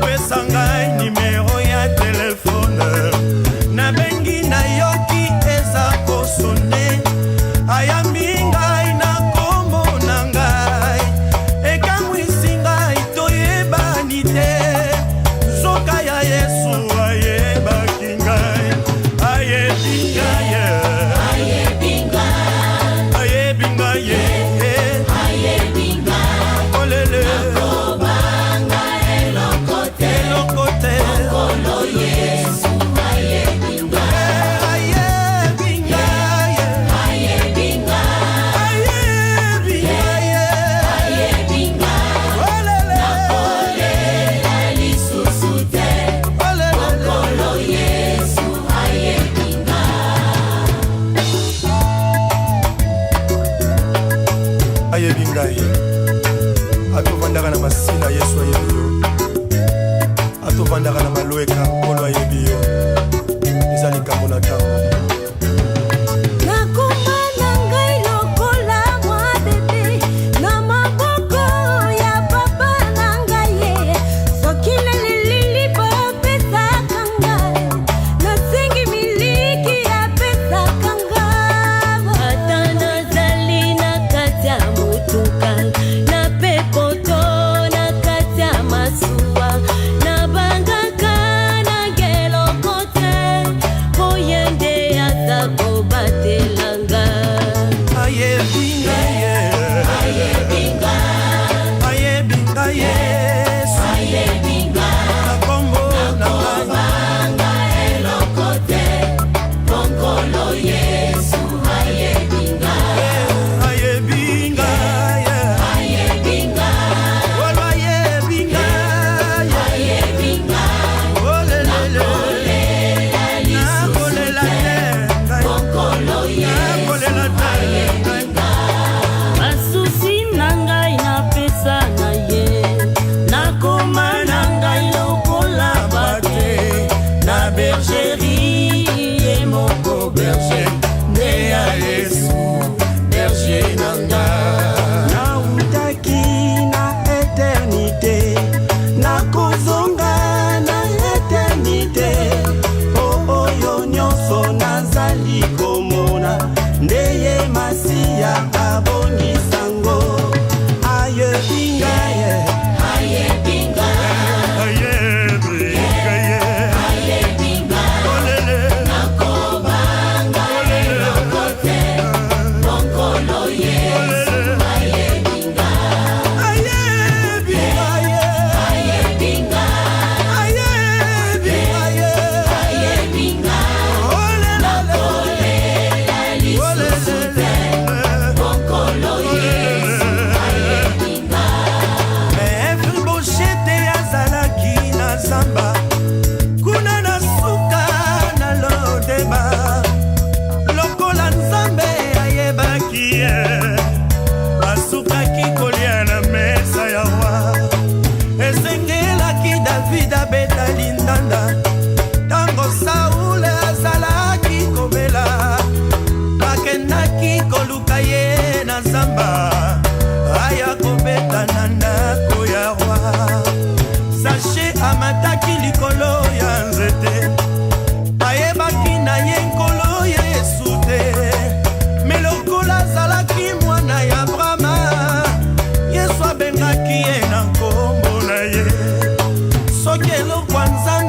Apesa ngai nimero ya telefone, nabengi, nayoki eza kosone. Ayambi ngai na kombo na ngai, ekamwisi ngai, toyebani te. Nzoka ya Yesu ayebaki ngai, ayebi ngai, ayebi ngai ye. Olele, eloko te. Ayebi ngai, ayebi ngai. Olele, olele. Ayebi ngai. Atovandaka na Masina, Yesu ayebi yo. Atovandaka na Malweka, Nkolo ayebi yo. Eza likambo na ntango. Nakoma na ngai lokola mwa bebe na maboko ya papa na ngai ye. Soki naleleli, bapesaka ngai. Nasengi miliki, apesaka ngai. Ata nazali na kati ya motuka, na pepoto, na kati ya masuwa, nabangaka na eloko te, po ye nde aza kobatela nga. Ayebi ngai ye, ayebi ngai Yesu na kombo na ngai. Ayebi ngai, Nkolo ayebi ngai. Olelele, nakolela te ngai, nakolela te ngai. Basusi na ngai napesa na ye, nakoma na ngai lokola bate na bergerie, ye moko berger nde ya Yesu, berger na nga. Nautaki na éternité, nakozonga na éternité. Po oyo nyonso nazali komona, nde ye Masiya abongisango. Ayebi ngai. Ayebi ngai ye. Olele, olele, olele. Ayebi ngai ye. Ayebi ngai ye. Olelele, olelele. Mefiboshete azalaki na zamba kuna na suka na Lodeba. Lokola Nzambe ayebaki ye, asukaki kolia na mesa ya roi. Esengelaki David abeta lindanda ntango Saule azalaki kobela. Bakendaki koluka ye na zamba, aya kobeta na ndako ya roi. Zache amataki likolo ya nzete, ayebaki na ye Nkolo Yesu te. Me lokola azalaki mwana ya Abrama, Yesu abengaki ye na nkombo na ye. Soki eloko ya Nzambe